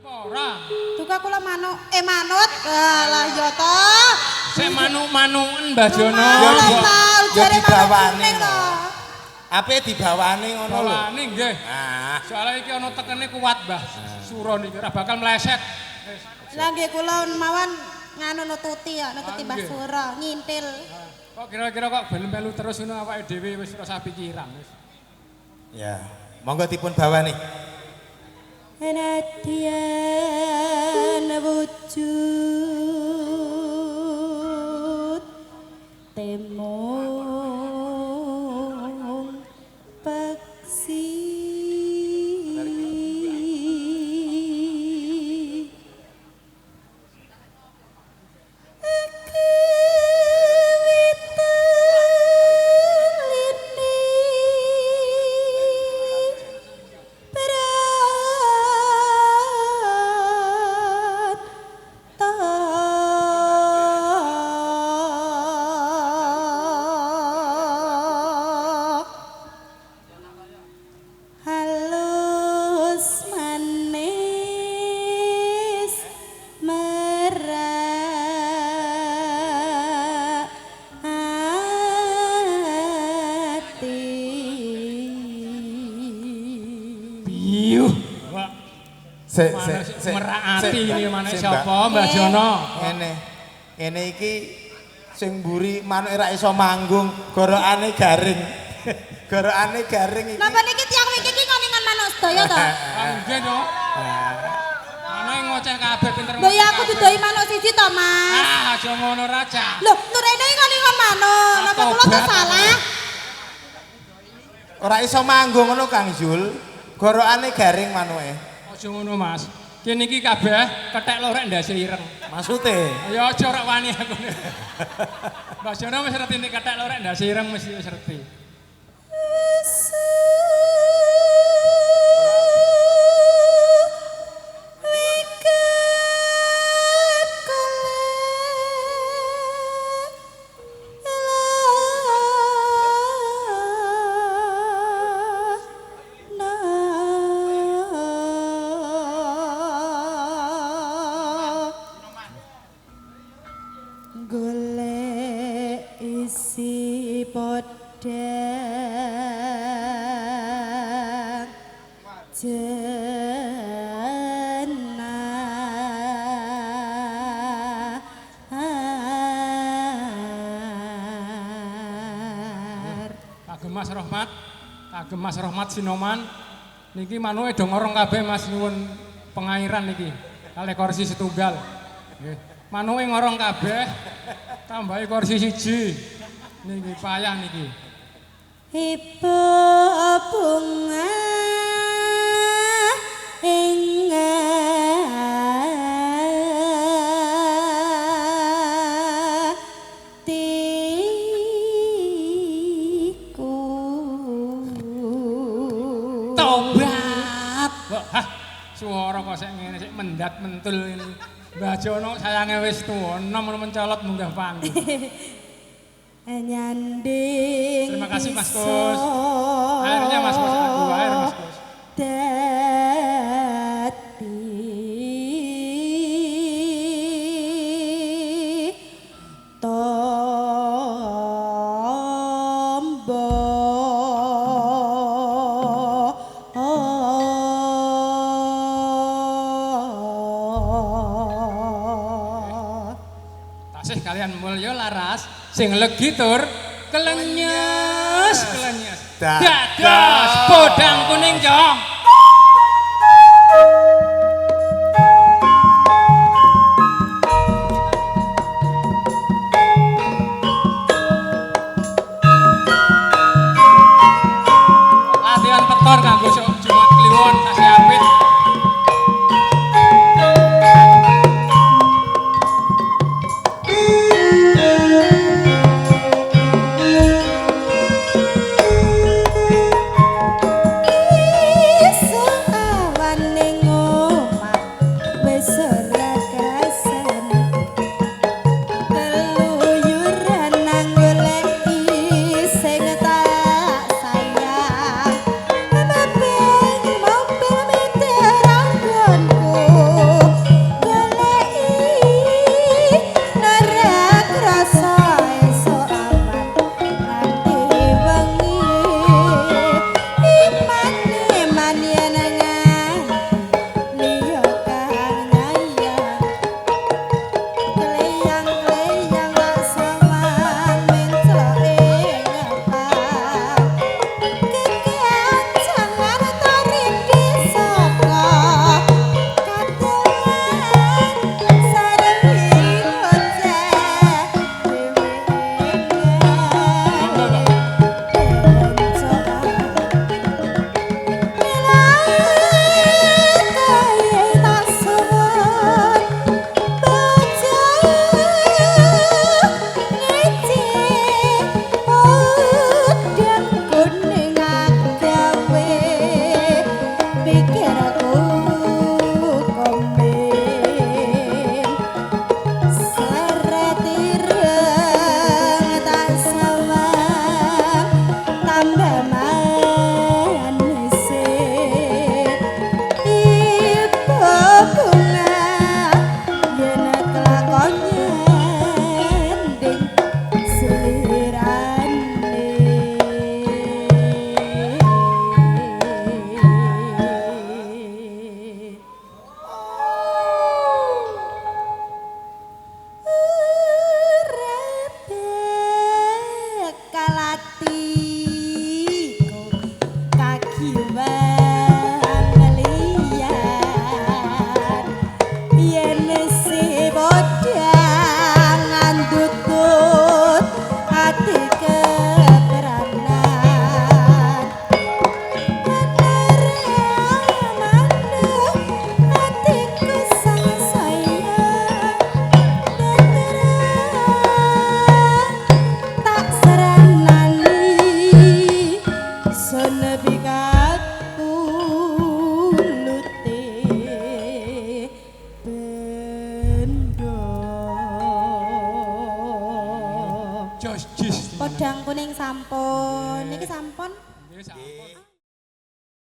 Ora. Duka kula manuk, eh manut. Alah ya to. Sik manuk-manuken Mbah Jono. Ya Ya jare manuk dibawani kuning to. Ape dibawani ngono lho. Bawani nggih. Ah, Soale iki ana tekene kuat, Mbah. Suro niki ora bakal meleset. Wis. Lah nggih kula mawon nganu nututi ya, nututi Mbah Nggih. Suro, ngintil. Kok kira-kira kok belum melu terus ngono awake dhewe wis ora usah pikiran wis. Ya. Monggo dipun bawani. Nadyan wujud temung peksi Halus manis merak ati. Biyuh. Wah, Sik Mana sik sik sik. merak Sik, ati Mbak. ini mana Sik, sapa Mbak. Mbah Jono? Ngene. Ngene iki sing mburi manuke ra iso manggung, gorokane garing. Gorokane garing iki. Napa niki tiyang wingking iki ngoningan manuk sedaya to? Ah nggih to. Ana ngoceh kabeh pinter. Lho ya aku ngoceh kabeh. dudohi manuk siji to, Mas. Ah, aja ngono raja. Lho, nurene ngoningan manuk. Napa kula to Tobat. salah? Ora iso manggung ngono Kang Zul. Gorokane garing manuke. Aja ngono, Mas. Kene iki kabeh kethek lorek ndase ireng. Maksude Ya aja ora wani aku. Mbah Jono wis ngerti nek kethek lorek ndase ireng mesti wis ngerti. Golek isi podang jenar. Kagem Mas Rohmat, kagem Mas Rohmat Sinoman. Niki manuke do ngorong kabeh Mas nyuwun pengairan niki. Kalih kursi setunggal. Nggih. Manuke ngorong kabeh tambahi kursi siji. Niki payah niki. Ibu bunga ing atiku. Tobat. Mbok, hah, suara kok sik ngene sik mendat mentul ini. Mbah Jono sayange wis tuwa, enom ngono mencolot munggah panggung. Nyanding Terima kasih, Mas Kus. Airnya Mas Kus, aku air Mas Kus. Dadi tombo. Tasih kalian mulya laras sing legi tur kelenyes kelenyes. Dados podang kuning cong. Latihan petor kanggo sok Jumat Kliwon tasih apit. Ibu Jos jis. Podang kuning sampun. Niki sampun. Nggih, sampun.